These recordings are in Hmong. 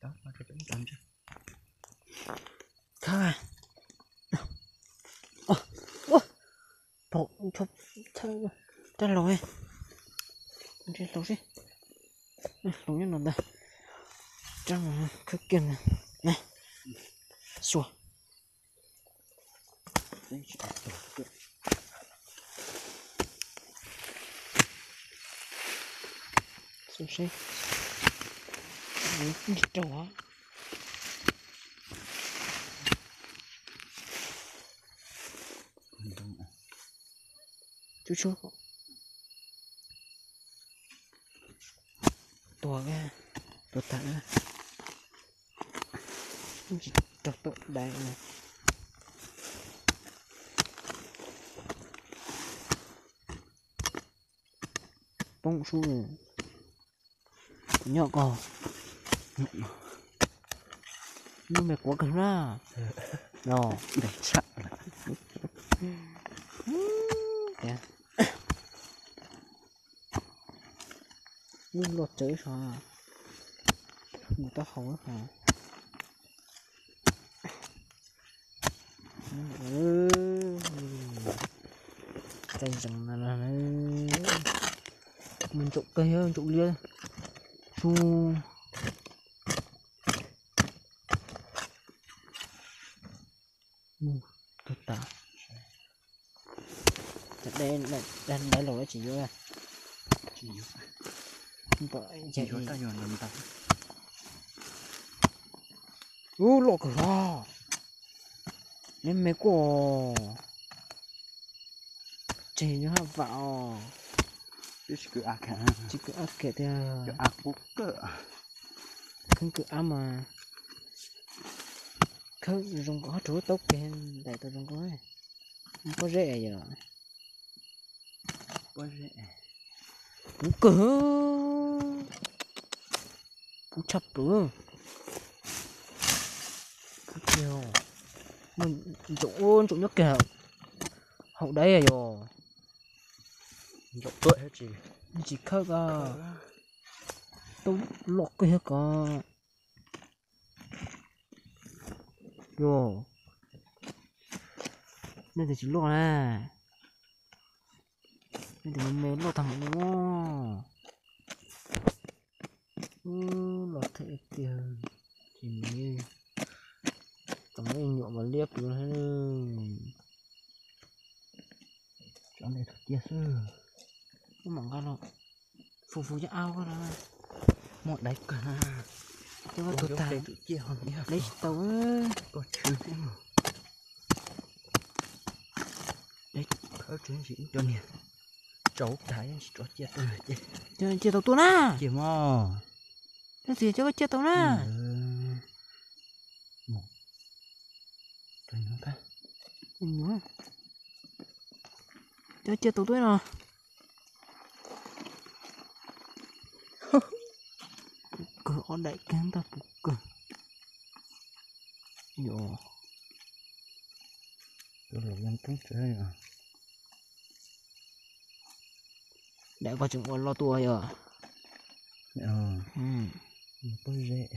Thab, thab laus, ntshe laus xwb, laus nyob no ntag, rab khawb kiag ntag, xua. Xyov seb ntsej raug. Tsub tsub. Tuag, tuag tag. Tsis raug tuaj dai. Poob sub, kuv nyob ko. Lub me quav kawg na. Los, lub loj tsawv so, mus taub hau. Txaij zeeg no, mus ntsaum kawg, ntsaum liab su. Mus tag tas. Dai laus tsis yuav. Ub, loj kawg os. Neb me kuj tseg nyob hab vam os. Tsis kwv ab kiag tiag. Kheev kwv ab mas khawb zoo nkauj, hab rau lub taub peg ntais tau zoo nkauj. Pob zeb yog. Puv kawg, puv tshaj plaws. Ntsaum, ntsaum nyob kiag hauv daiv yog. Tsis khawb ko, tau loj kawg thiab ko. Yog, nej tias tsis loj na, nej tias me loj tag npaum no. Loj thiab tiag, tsis me, tau me nyuam mas liab pw. Tso ntawm tus ciaj xwb. Koj mam nqa los fus fus cov ab koj na. Muaj daiv kawg na. Coj koj tus tag, daiv tsis tau. Koj tshwm thiab. Daiv khawb tsis ib co niag tsauv tag yeej tsis tso ciaj tuaj ces. Ciaj tau tuaj na. Ciaj mog. Tab sis coj koj ciaj tau na. Coj ciaj tau tuaj no. Puv kawg, ob daim kiag ntag, puv kawg. Yog, daim ko tseem ua loj tuaj yog. Pob zeb,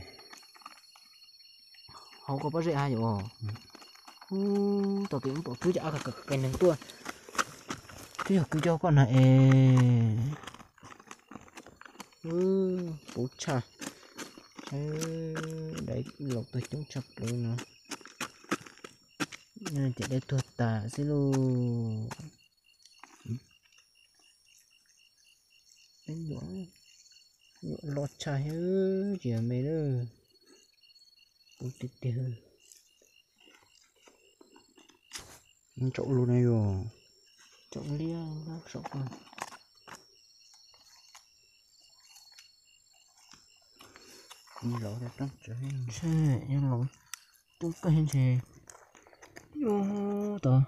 hauv ko pob zeb hab yog. Ub, tau tes ub pom kwb cov ab kawg neeg tuaj. Twb yog kwv cov koj na es. Puv tshaj, daiv laus tuag coob tshaj plaws no. Ces daiv tuag tas xwb lauj. Nyuam loj tshaj thiab tsis yog me lawm. Puv tiag tiag. Ntsaum lub no yog. Ntsaum liab saum ko. Laus coob kawg, yog laus coob kawg ntshe. Yog tau,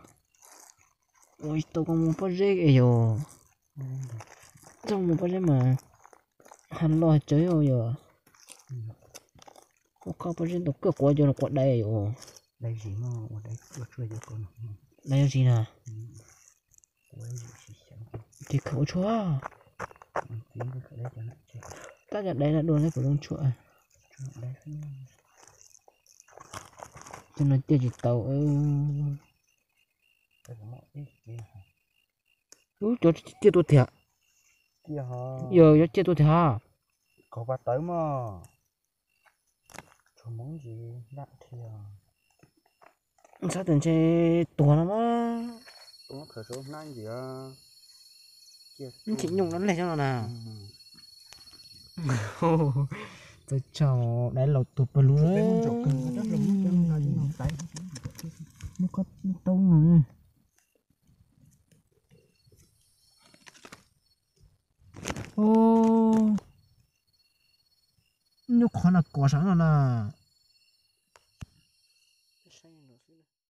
ua tau koj mus pob zeb es yog. Txoj mus pob zeb mas ha los tsawv yog. Ua koj pob zeb ntau kawg, quav cov los quav dai yog. Dai yog tsis na. Ces khawm ua tshuaj. Tab cov dai no dua neb puas zoo tshuaj. Cov no ciaj tsis tau. Ub, cov ciaj tuaj thiab. Yog, yog ciaj tuaj thiab. Sab tias ntshe tuag no mas. Ntshe nyuj dab leg xwb no na. Txawj tsaug dab laug tuag pawg lug. Nyuj qhov no kos sav no na.